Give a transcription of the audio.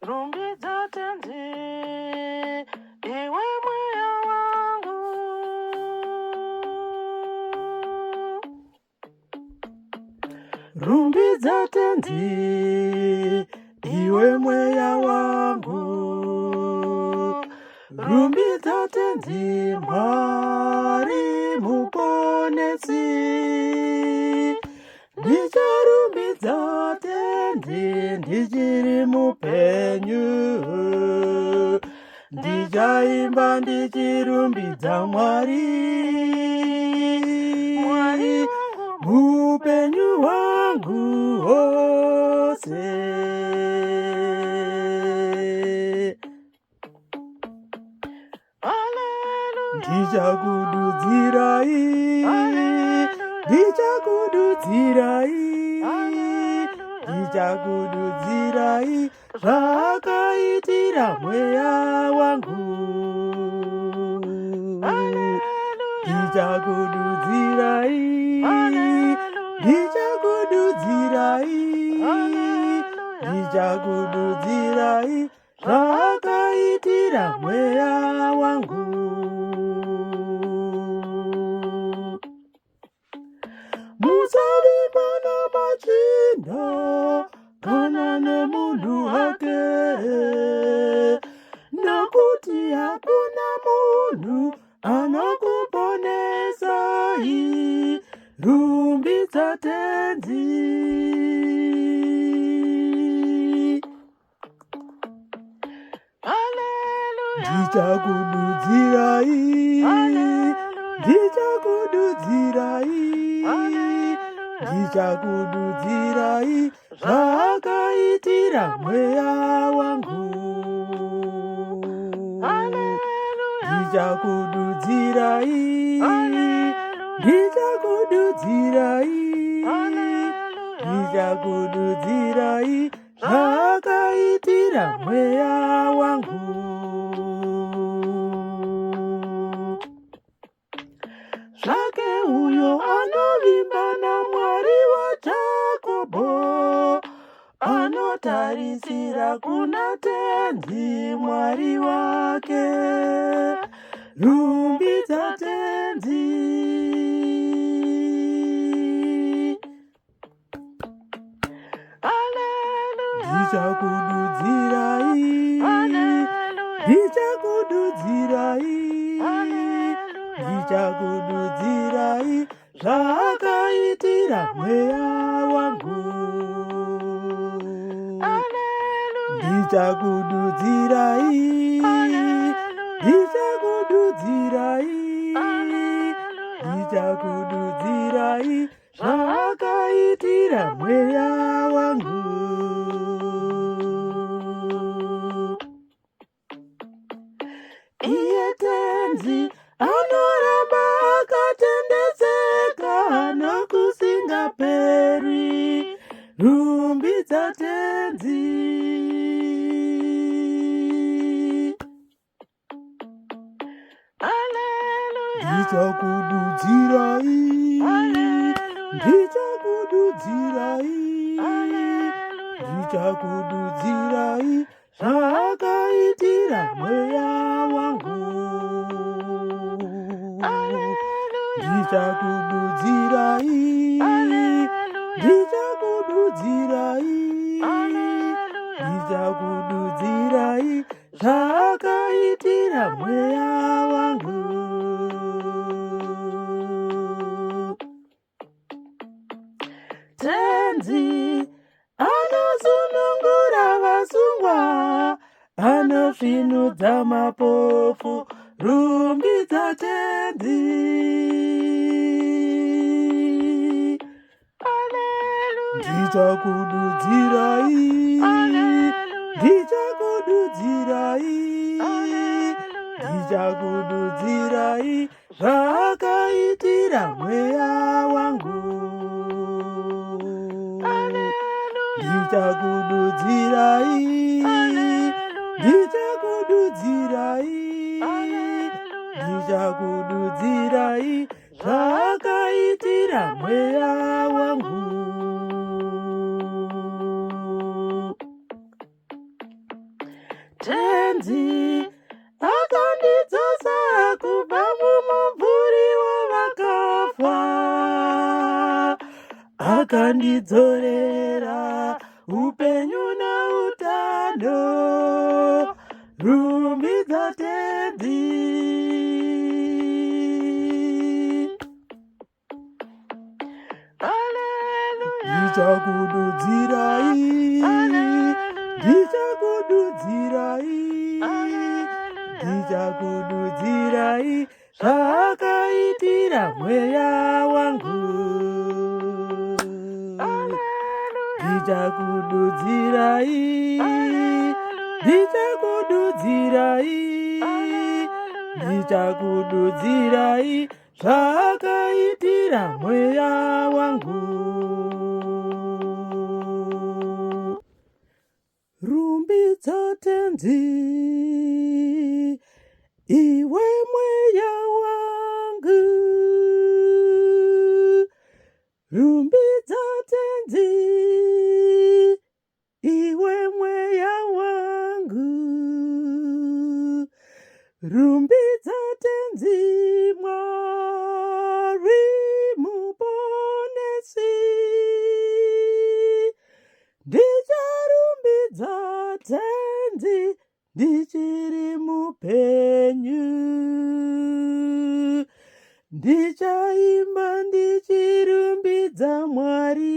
Rumbidza Tenzi, iwe mweya wangu. Rumbidza Tenzi, iwe mweya wangu. Rumbidza Tenzi, Mwari muponesi. Ndicharumbidza Tenzi ndichiri mupenyu. Ndichaimba ndichirumbidza Mwari. Mwari wangu. Mupenyu hwangu hwose. Ndichakududzirai, ndichakududzirai, ndichakududzirai zvaakaitira mweya wangu. Ndichakududzirai, ndichakududzirai, ndichakududzirai zvaakaitira mweya wangu. Musavimba namachinda kana nemunhu hake, nokuti hakuna munhu anokuponesai. Rumbidza Tenzi. Ndichakududzirai, ndichakududzirai, ndichakududzirai zvaakaitira mweya wangu. Ndichakududzirai, ndichakududzirai, ndichakududzirai zvaakaitira mweya wangu. Zvake uyo anovimba naMwari waJakobho, anotarisira kuna Tenzi Mwari wake. Rumbidza Tenzi. Ndichakududzirai, ndichakududzirai, ndichakududzirai zvaakaitira mweya wangu. Ndichakududzirai, ndichakududzirai, ndichakududzirai zvaakaitira mweya wangu. Iye Tenzi anoramba akatendeseka nokusingaperi. Rumbidza Tenzi. Ndichakududzirai, ndichakududzirai, ndichakududzirai zvaakaitira mweya wangu. Ndichakududzirai, ndichakududzirai, ndichakududzirai zvaakaitira mweya wangu. Tenzi anosunungura vasungwa, anosvinudza mapofu. Rumbidza Tenzi. Ndichakududzirai, ndichakududzirai, ndichakududzirai zvaakaitira mweya wangu. Ndichakududzirai, ndichakududzirai, ndichakududzirai zvaakaitira mweya wangu. Tenzi akandidzosa kubva mumumvuri wavakafa, akandidzorera upenyu nautano. Rumbidza Tenzi. Ndichakududzirai, ndichakududzirai, ndichakududzirai zvaakaitira mweya wangu. Ndichakududzirai, ndichakududzirai, ndichakududzirai zvaakaitira mweya wangu. Rumbidza Tenzi, iwe mweya wangu. Rumbidza Tenzi, iwe mweya wangu. Rumbidza Tenzi Mwari Muponesi. Ndicharumbidza Tenzi ndichiri mupenyu. Ndichaimba ndichirumbidza Mwari.